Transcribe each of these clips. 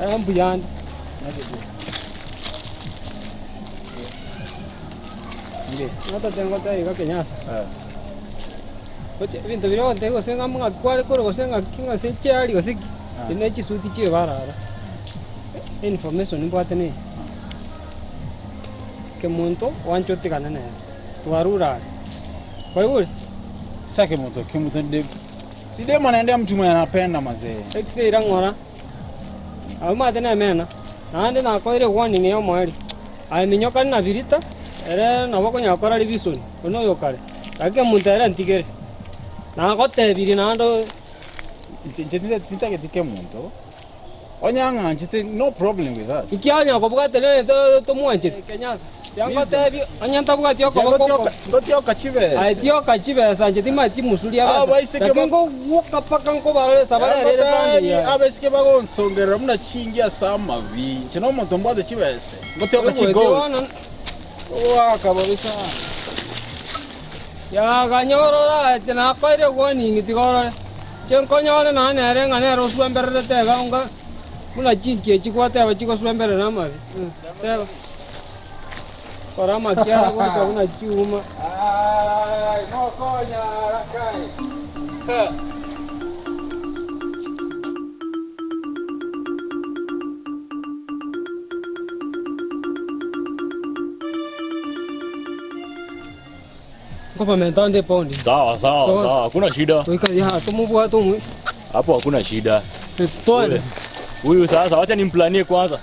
Aya mbuya ande. Natete ngotebie iga Kenyatta. Gochia ebinto biria ogontebia gose ng'a ng'aki kware korwa gose ng'aki gose chiari gose ki, ebi ne chisuti chia ebarara. Information mbwate neye, kemonto gwancha otigane nere, twarure are. Kwaigure? Sasa kemonto kemonto nde si demu anaendea mtu mwenye anapenda mazee. Ekiseira ng'ora, abwo omanyete nemena, naende nakoeire warning ya omoerio, aye minyokani na birita, ere nabo okonyara kora revision, oyio noyo okare, lakini omonto ere ntigere, nagotebirie naende. Inche tintageti kemonto. Onye ang'anchete no problem with that. Inki anya kobwate nere tomwancheti? Kenyasa, tiga ngotebie, onye ntabwati okoboko oko. Ngotioka chibesa. Aye tioka chibesa, inche timanyeti chimusu ria besa. Abaiseke Lakini ba- nkogwoka mpaka nkobarore esaba rero ere Sunday yaye. Abaiseke bagonsongerera buna chingi ase amabi. Inche nomonto mbwate chibesa. Ngotioka chigold. Ogoaka bobe sana. Yaganyorora ati nakoire warning tiga orore. Inche nkonyore nonya nere ng'a nere oswembererete iga onga buna chinki echi gwateba chigoswemberera amabi. Teba. Kora amakiara gocha buna chiuma. Nkobamenta onde epaundi. Sawa sawa Toa. sawa, hakuna shida Goika ya tomobwate omwe. hapo, hakuna shida. Twende. Huyu sasa, wacha nimplanie kwanza.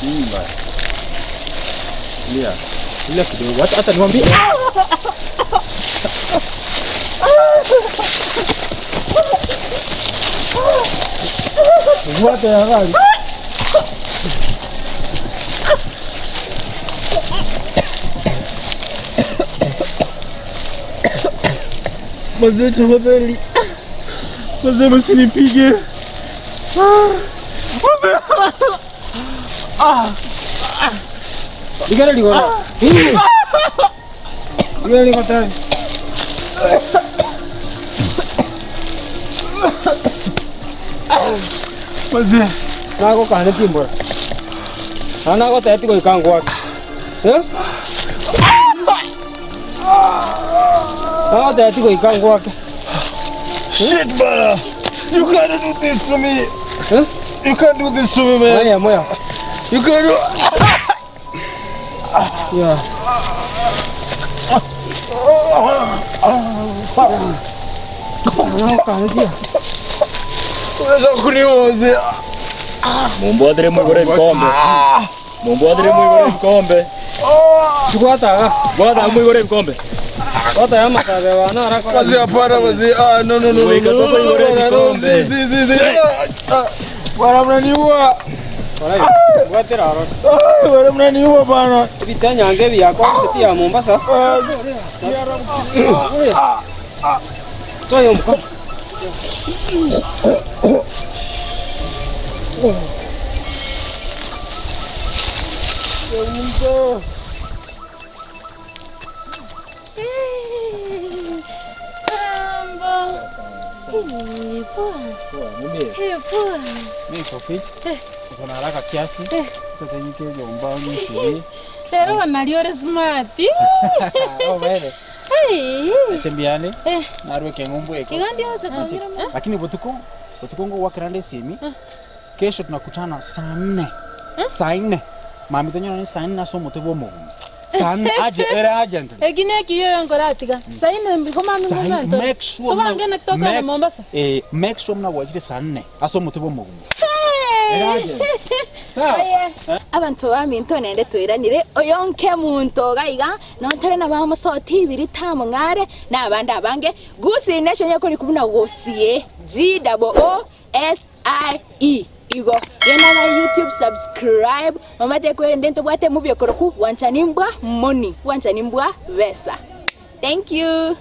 Nini mbaya? Lia. Lia kidogo. Hata hata niwaambie. Bwate ya gari. Mazee tafadhali. Mazee msinipige. Igere rigoro. Igere rigoro. Mazee. Nagokane timbora. Na nagoteti goika ngwake. Eh? Nagoteti goika ngwake. Shit bana. You can't do this to me. Eh? You can't do this to me man. Moya moya. You can't do Yeah. Nagokane tia. Unaweza kuniua mzee. Mumbwatire mwigure vikombe. Mumbwatire mwigure vikombe. Chigwataga. Bwata mwigure vikombe. Gwata ya matabe wana arakora. Mazee hapana mazee. Ah no no no. Weka no, no, toka no, igore no, no, vikombe. zi, zi, zi, zi. Ah, Bwana mnaniua. Gwatera aro. Ah, Bwana mnaniua bana. Ebitenyange ebiakwa gose ya Mombasa. Ah, Toa hiyo mkono. Mambo. Eh, Poa. Niambie. Eh, poa. Mimi niko fit. Niko na haraka kiasi. Sasa nyike jomba nisi. Lero wanaliore smart. Oh wewe. Hey. Chembiane. Eh. Narweke ng'umbu eko. Iga ndio sekongira. Lakini botuko botuko ngo wakirande simi. Kesho tunakutana saa nne. Saa nne. Mami tonyo ni saa nne asomo tebo mo. Saa nne aje ere agent. Egine kiyo ngoratiga. Saine mbiko mami Saa nne, ngomento. make sure Tubange mna- na kutoka na make- Mombasa. Eh, make sure mna wajire saa nne asomo tebo mo. Ere agent. Sawa. Abanto baminto nende twiranire oyo nke munto gaiga nontore na bamosoti ibiri tamo ng'are na abande abange Gusii Nation yakori kubuna gosie G O O S I E igo genda na YouTube subscribe mamate kwerende ntobwate mubye koroku wanchanimbwa money wanchanimbwa besa thank you.